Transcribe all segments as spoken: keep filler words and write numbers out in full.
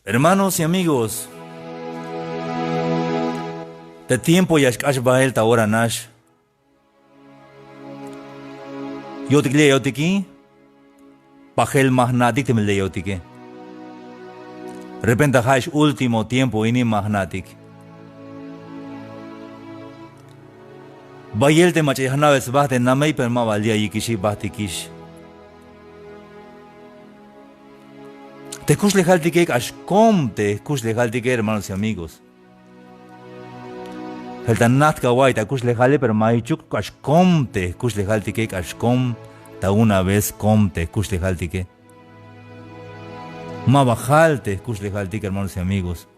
Hermanos y amigos, te tiempo ya xk'ax bael ta ora nax. Yo'tik li' ya yo'tiki, pajel ma jna'tik teme li' ya yo'tike. Repente ja' ix último tiempo ini ma jna'tik. Bayel te mach'a ya jna'be sba te namey, pero ma ba li' ya yikixi, bajtikix. Te jkuxlejaltike k'ax kom te jkuxlejaltike, hermanos y amigos. Jelta najt ka awa'iy ta akuxlejale, pero ma jichuk, k'ax kom te jkuxlejaltike, k'ax kom ta una vez, kom te jkuxlejaltike. Ma ba jal te jkuxlejaltike, hermanos y amigos.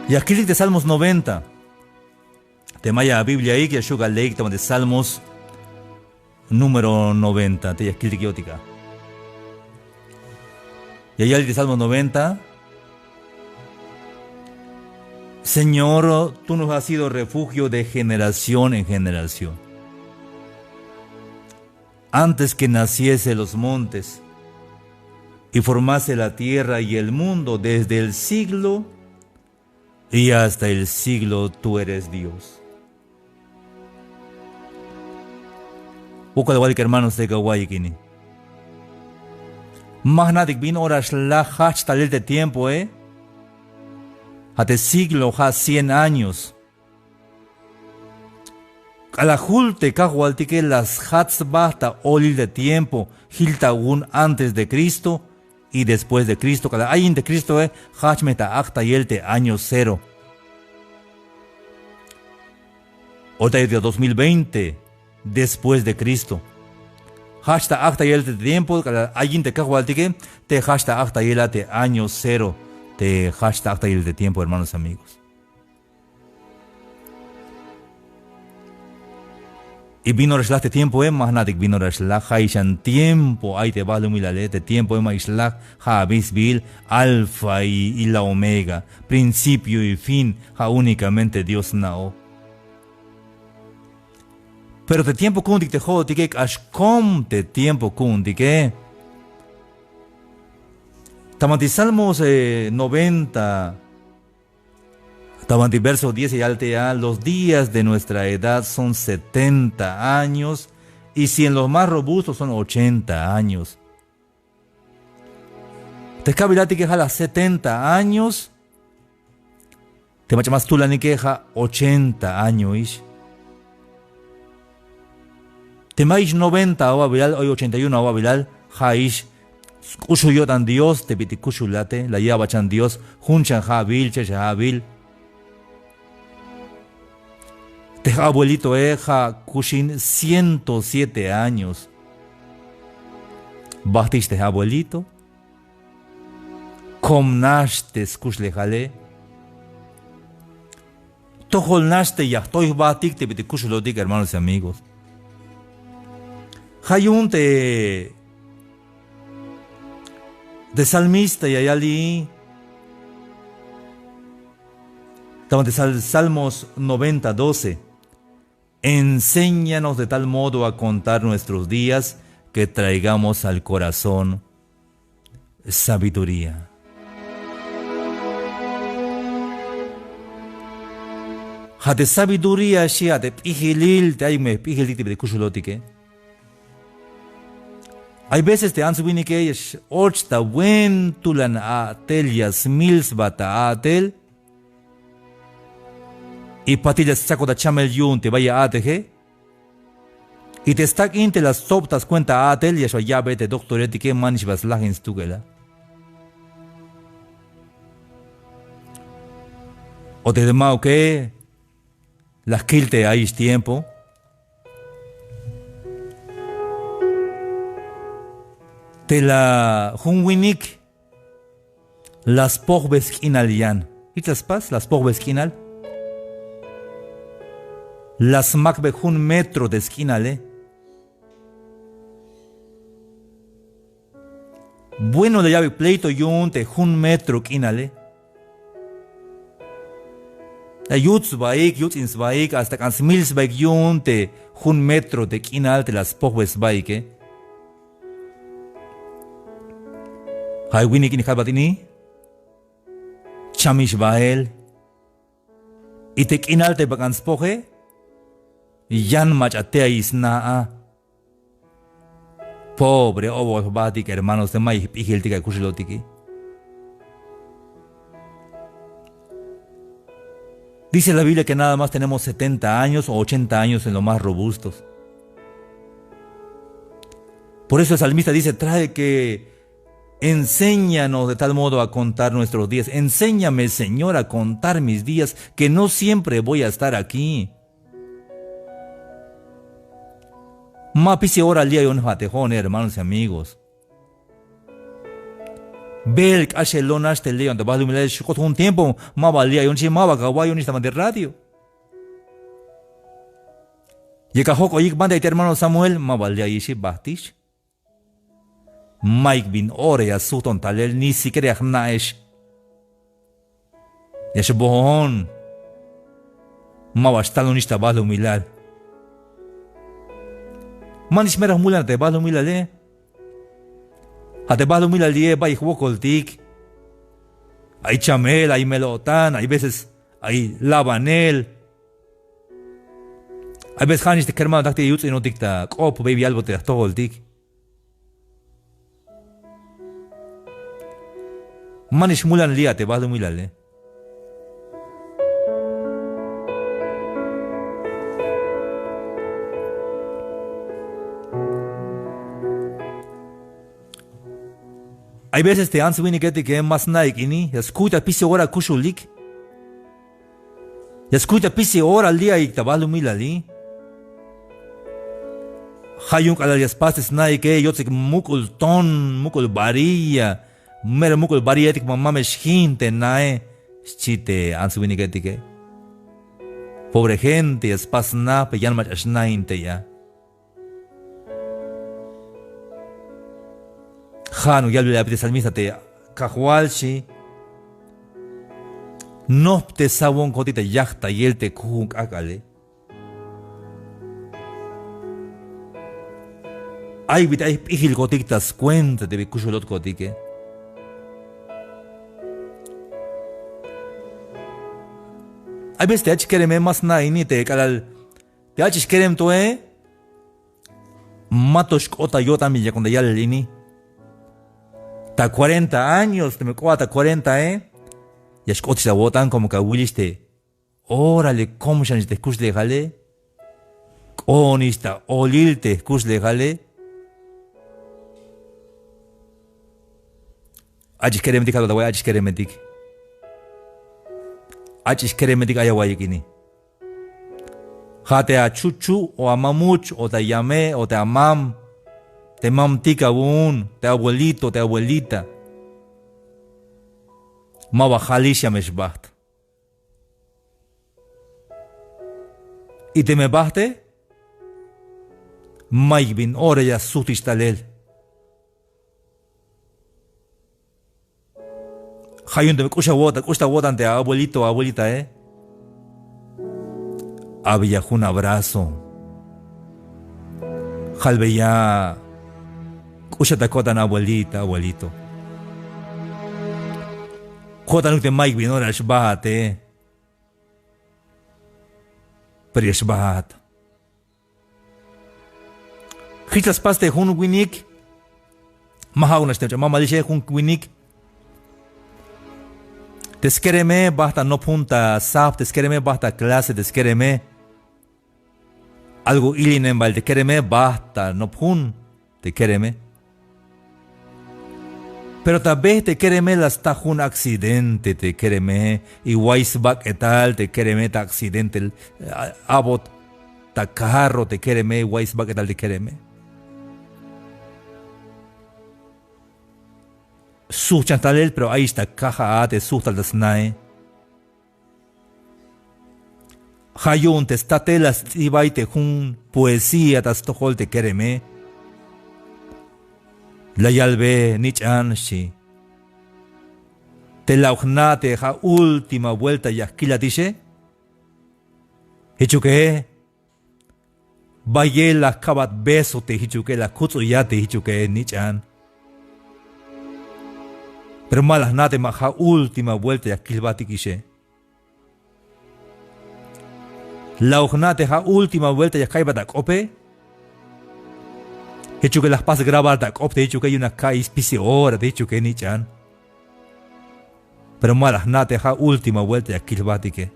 Ya kiltik te Salmos noventa. Teme ay a Bibliaik, ya xju' ka leik ta banti Salmos número noventa, te ya kiltik yo'tik a. Ya yalik te Salmos noventa: Señor, tú nos has sido refugio de generación en generación. Antes que naciese los montes y formase la tierra y el mundo, desde el siglo y hasta el siglo tú eres Dios. Wokol awalik, hermanos, te ka awa'iyik ini. Ma jna'tik bin ora xlaj jajch talel te tiempoe. Ja' te siglo ja' cien años. K'alal jul te Kajwaltike la sjat sba ta olil te tiempo, jil ta jun antes de Cristo y después de Cristo. K'alal ayin te Cristoe, jajch me ta ajtayel te año cero. Ora ta dos mil veinte después de Cristo. Jajch ta ajtayel te tiempo, k'alal ayin te Kajwaltike, te jajch ta ajtayel a te año cero, te jajch ta ajtayel te tiempo, hermanos, amigos. Y bin ora xlaj te tiempoe, ma jna'tik bin ora xlaj, ja'ix xan tiempo ay te balumilale, te tiempoe ma'yuk xlaj, ja' abi sbiil Alfa y, y la Omega, principio y fin, ja' únicamente Dios sna'oj. Pero te tiempo ku'untik te jo'otike k'ax kom te tiempo ku'untike. Ta banti Salmos, eh, noventa, ta banti verso diez ya yal te a: Los días de nuestra edad son setenta años, y si en los más robustos son ochenta años. Te kawilatike ja' la setenta años, te mach'a ma stulanike ja' ochenta añoix. Teme ayix noventa awa'bilal, ay ochenta y uno awa'bilal, ja'ix sk'uxul yo'tan Dios te bit'il kuxulate, la ya'bat xan Dios jun xan ja'bil, cheb xan ja'bil. Te j-abuelitoe ja' kuxin ciento siete años. Bajtix te j-abuelito. Kom nax te skuxlejale. Tojol nax te ya jtoy jbatik te bit'il kuxulotik, hermanos y amigos. Ja' yu'un te, te salmista ya yal li' ta banti Sal-, Salmos noventa doce: Enséñanos de tal modo a contar nuestros días que traigamos al corazón sabiduría. Ja' te sabiduría xi, ja' te p'ijilil te ayuk me jp'ijiltik te bit'il kuxulotike. Hay veces te ants winike ya x-och ta buen tulan a'tel, ya smil sba ta a'tel. Y patil ya stsakot ta chamel yu'un te bay ya a'teje. Y te stak' in te la stsob ta scuenta a'tel ya xba ya'be te doctoretike, manix ba slajin stukel a. O te ma'uke la jkil te ayix tiempo. Te la jun winik la spojbe sk'inal yan. Jich la spas, la spojbe sk'inal. La smakbe jun metro te sk'inale. Bueno, la ya'be pleito yu'un te jun metro k'inale. La yut sbaik, yuts'in sbaik, hasta k'an smil sbaik yu'un te jun metro te k'inal te la spojbe sbaike. Ja' winik ini kalbat ini chamix bael. Y te k'inal te bak'an spoje yan mach'a te ay sna a. Pobre obol jbatik hermanos, te mayuk jp'ijiltik a kuxulotiki. Dice la Biblia que nada más tenemos setenta años o ochenta años en lo más robustos. Por eso el salmista dice: trae que enséñanos de tal modo a contar nuestros días. Enséñame, Señor, a contar mis días, que no siempre voy a estar aquí. Ma pisil ora li' ayon ja' te jo'one, hermanos y amigos. Bel k'axel lon nax te li' ayon te balumilal, xk'ot jun tiempo ma ba li' ayon xi, ma ba ka awa'iyon ix ta banti radio. Yak ajok'oyik banti ay te hermano Samuel, ma ba li' ayix xi, bajtix. Mayuk bin ora ya sujton talel, ni siquiera ya jna'ex. Ya xboon. Ma ba xtalonix ta balumilal. Manix mero jmulan te balumilale. Ja' te balumilal li'e bayuk jwokoltik. Ay chamel, ay mel-o'tan, ay veces ay labanel. Ay veces ja'nix te kermanotak te yuts'inotik ta k'op, bey bi yalbot te jtojoltik. Manix jmulan li' a te balumilale. Ay veces te ants winiketike ma sna'ik ini, ya skuy ta pisil ora kuxulik. Ya skuy ta pisil ora li' ayik ta balumilali. Ja' yu'un k'alal ya spas te sna'ike, yots'ik muk'ul ton, muk'ul varilla, mero muk'ul varillaetik, ma, ma me xjin te nae, xchi te ants winiketike. Pobre gente, ya spas sna, pero yan mach'a xnain tey a. Ja'nuk yalbil abi te salmista te Kajwal xi: nojptesawonkotik ta yajtayel te jujun k'ak'ale. Ay bit'il ay jp'ijilkotik ta scuenta te bi kuxulotkotik, eh. Ay veces te ach'ix kereme ma sna' ini te k'alal te ach'ix kerem to, eh. Ma to xk'ot ta yo'tan bin yakon ta yalel ini. Ta cuarenta años teme k'ot ta cuarenta, eh, ya xk'otix ta awo'tan, como que awilix te órale, kom xanix te jkuxlejale. K'oonix ta olil te jkuxlejale. Ach'ix keremetik, kalbat awa'iy, ach'ix keremetik. Ach'ix keremetik ay awa'iyik ini. Ja' te achuchu' o amamuch o te ayame' o te amam, te mamtik awu'un, te abuelito, te abuelita. Ma ba jalix, ya me xbajt. Y teme bajte, mayuk bin ora ya sujtix talel. Ja' yu'un teme k'ux awo'tan, k'ux ta awo'tan te abuelito, abuelitae, abeya jun abrazo. Jalbeya: k'uxat ta ko'tan abuelita, abuelito. Ko'tanuk te mayuk bin ora xbajate. Pero ya xbajat. Jich la spas te jun winik. Ma ja'uk nax te ch'an mamalixe, jun winik. Te skereme bajt ta nop jun ta sab, te skereme bajt ta clase, te skereme. Algo ilinem bael te kereme, bajt ta nop jun te kereme. Pero ta be te kereme la sta jun accidente te kereme, y way sbak'etal te kereme ta accidente, a-, abot ta carro te kereme, way sbak'etal te kereme. Sujt xan talel, pero ayix ta kaja a te sujt tal ta snae. Ja' yu'un te statel la sts'ibay te jun poesía ta stojol te kereme. La yalbe: nich'an, xchi, te la'uk jna' te ja' última vuelta ya jkilatixe. Jichuke, bayel la jkabat beso te jichuke, la jkuts'uyat te jichuke, nich'an. Pero ma la jna' te ma ja' última vuelta ya kil jbatikixe. La'oj jna' te ja' última vuelta ya ka'ybat ak'ope. Jichuke la jpas grabar ta ak'op te jichuke yu'un la ka'iy spisil ora te jichuke nich'an. Pero ma la jna' te ja' última vuelta ya kil jbatike.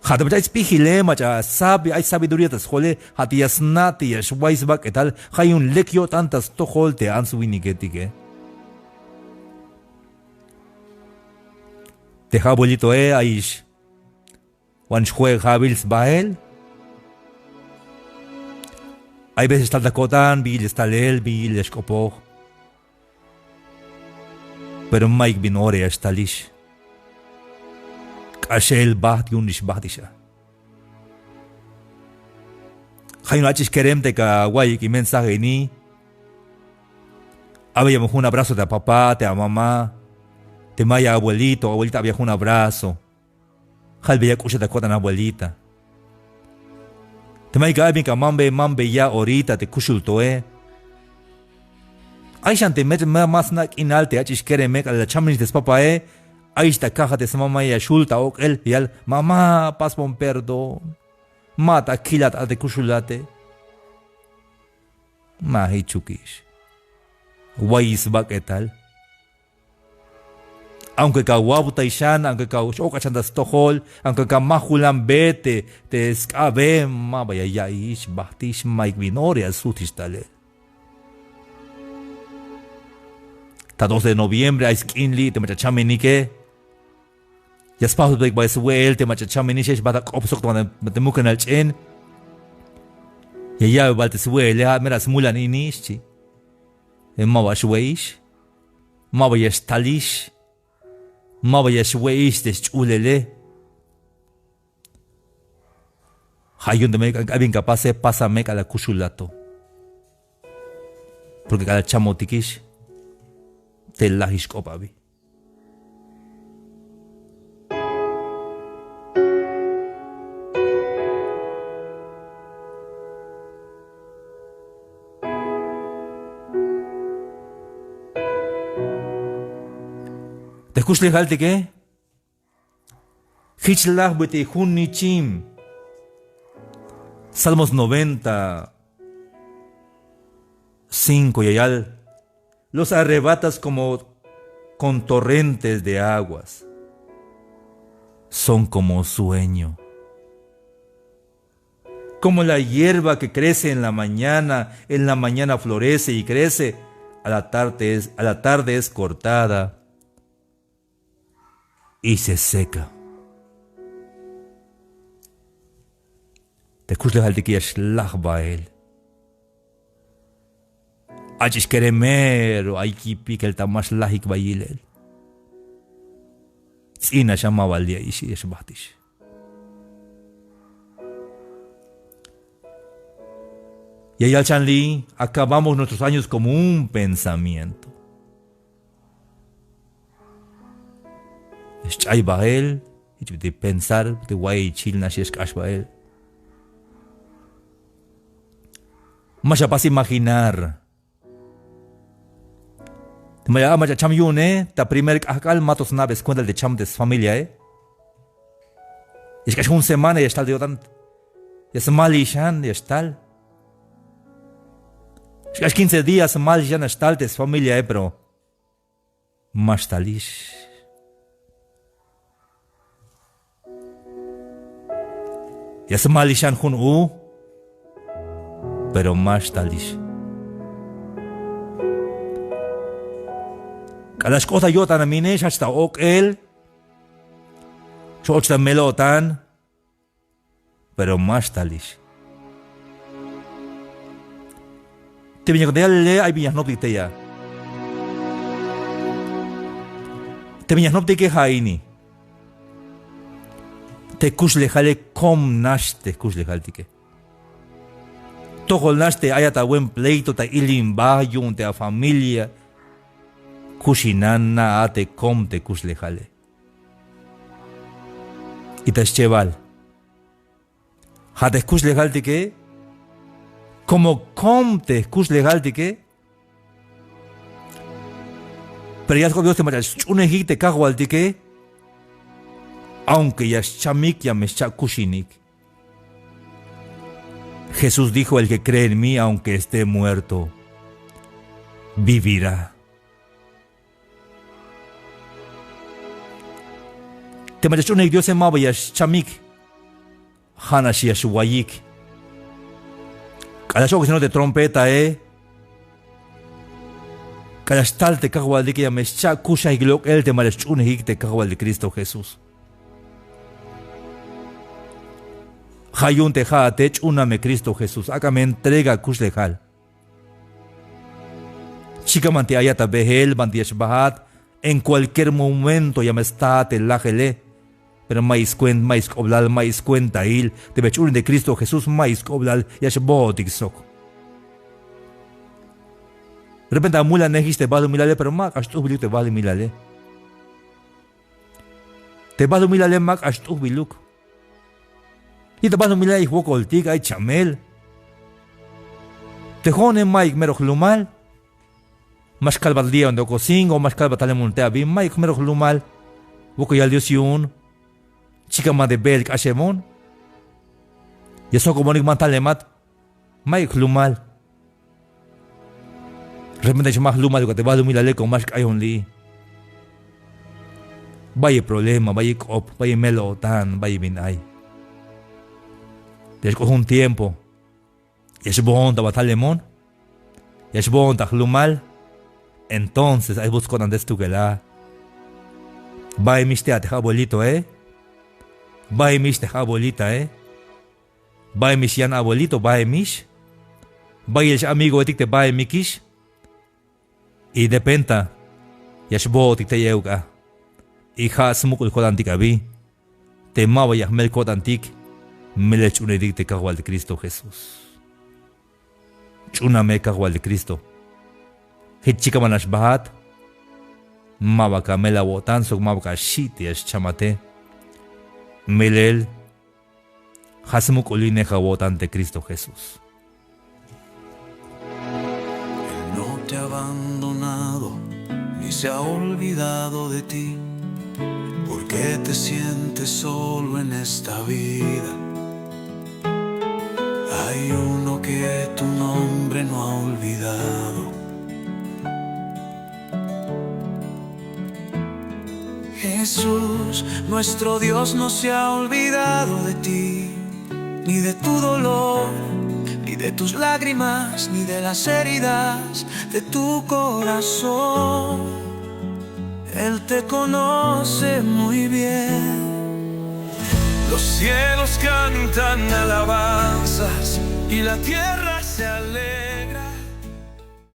Ja' te mach'a ay sp'ijile, mach'a sabi, ay sabiduría ta sjole, ja' te ya sna' te ya xway sbak'etal, ja' yu'un lek yo'tan ta stojol te ants winiketike. Te ja' abuelitoe ayix wan xjue'ja'bil sbael. Ay veces tal ta ko'tan bin yilel stalel, bin yilel ya xk'opoj. Pero mayuk bin ora ya xtalix. K'axel bajt yu'un nix bajtix a. Ja' yu'un ach'ix kerem te kawa'iyik in mensaje ini. Abeya me jun abrazo te apapá, te amamá. Te may abuelito, abuelita, abeya jun abrazo. Jalbeya k'uxat ta ko'tan abuelita. Te mayuk a bin ka mambe, mambeya orita te kuxul toe. Ay xan te mech ma, ma sna' k'inal te ach'ix kereme k'alal la chamonix te spapae. Ayix ta kaja te smamae ya xul ta ok'el ya yal: mamá, pasbon perdón. Ma ta kilat a te kuxulate. Ma jichukix. Wayix sbak'etal. Aunque ka wawtay xan, aunque ka x-ok'at xan ta stojol, aunque ka majulan be te, te sk'abe, ma ba ya ya'iyix, bajtix, mayuk bin ora ya sujtix talel. Ta dos de noviembre ay sk'in li' te mach'a chamenike. Ya spasbeyik ba swe'el te mach'a chamenix, ya xbajt ak'op sok te mukenal ch'en. Ya ya'be bal te swe'ele, a mera smulan ini, xchi. E, ma ba xwe'ix. Ma ba ya xtalix. Ma ba ya xwe'ix te sch'ulele. Ja' yu'un teme k'alal bin ka pase, pasa me k'alal kuxulat to. Porque k'alal chamotikix te lajix k'op abi. Te jkuxlejaltike, jich laj bit'il jun nichim. Salmos noventa, cinco ya yal: los arrebatas como con torrentes de aguas. Son como sueño. Como la hierba que crece en la mañana, en la mañana florece y crece, a la tarde es, a la tarde es cortada y se seca. Te jkuxlejaltike ya xlaj bael. Ach'ix kerem mero ay yipik el ta ma xlajik ba yilel. Ts'inax a, ma ba li' ayix, ya xbajtix. Ya yal xan li': acabamos nuestros años como un pensamiento. Xch'ay bael, jich bit'il pensar, bit'il wa'ichil nax ya xk'ax bael. Ma xapas imaginar. Te mach'a, a mach'a cham yu'une, ta primer k'ajk'al ma to sna'be skuental te cham te sfamiliae. Ya xk'ax jun semana ya xtal te yo'tan. Ya smalixan ya xtal. Xk'ax quince días smalixan ya xtal te sfamiliae, pero ma xtalix. Ya smalixan jun u, pero ma xtalix. K'alal xk'ot ta yo'tan a mine, xjajch ta ok'el, x-och ta mel-o'tan, pero ma xtalix. Te bin ya yalele, ay bin ya jnoptik tey a. Te bin ya jnoptike ja' ini. Te kuxlejale kom nax te jkuxlejaltike. Tojol nax te ayat awen pleito ta ilimba yu'un te afamilia. Kuxinan na'a te kom te kuxlejale. Y ta schebal, ja' te jkuxlejaltike, como kom te jkuxlejaltike, Pero ya sk'op Dios te mach'a sch'unejik te Kajwaltike, aunque ya xchamik, ya me xcha'kuxinik. Jesús dijo: "El que cree en mí, aunque esté muerto, vivirá". Te mach'a sch'unejik Diose ma ba ya xchamik, ja'nax ya xwayik. K'alal x-ok'ik sino te trompetae, k'alal xtal te Kajwaltike, ya me xcha'kuxajik lok'el te mach'a sch'unejik te Kajwaltik Cristo Jesús. Ja' yu'un te ja'ate ch'una me Cristo Jesús, ak'a me entrega akuxlejal. Chikan banti ayat ta beel, banti ya xbajat, en cualquier momento ya me staat te lajele. Pero ma'yuk skuenta, ma'yuk sk'oblal, ma'yuk skuentail. Te me jch'unej te Cristo Jesús, ma'yuk sk'oblal, ya xbootik sok. Repente amulanejix te balumilale, pero ma k'ax t'ujbiluk te balumilale. Te balumilale ma k'ax t'ujbiluk. Y te balumilale ay jwokoltik, ay chamel. Te jo'one ma'yuk mero jlumal. Ma xkalbat día de Ocosingo, ma xkalbat talemon te abi, ma'yuk mero jlumal. Wokol yal Dios yu'un. Chikan ma te beel k'axemon. Ya sjokobonik, ma talemat. Ma'yuk jlumal. Repente ma jlumaluk a te balumilale, como ma xk'ayon li'i. Bayel problema, bayel k'op, bayel mel-o'tan, bayel bin ay. Ya xk'ot jun tiempo, ya xboon ta ba talemon, ya xboon ta jlumal. Entonces ay sbuts ko'tan te stukel a. Baemix te a te j-abuelitoe. Baemix te j-abuelitae. Baemix yan abuelito, baemix. Bayel x-amigoetik te baemikix. Y de penta ya xbootik tey euk a. Y ja' smuk'ul ko'tantik abi. Te maba ya jmel ko'tantik, melel jch'unejtik te Kajwaltik Cristo Jesús. Ch'una me Kajwaltik Cristo. Jich chikan banax bajat, maba ka mel awo'tan sok maba ka xi' te ya xchamate. Melel ja' smuk'ulinej awo'tan te Cristo Jesús. Él no te ha abandonado ni se ha olvidado de ti. ¿Por qué te sientes solo en esta vida? Hay uno que tu nombre no ha olvidado. Jesús, nuestro Dios no se ha olvidado de ti, ni de tu dolor, ni de tus lágrimas, ni de las heridas de tu corazón. Él te conoce muy bien. Los cielos cantan alabanzas y la tierra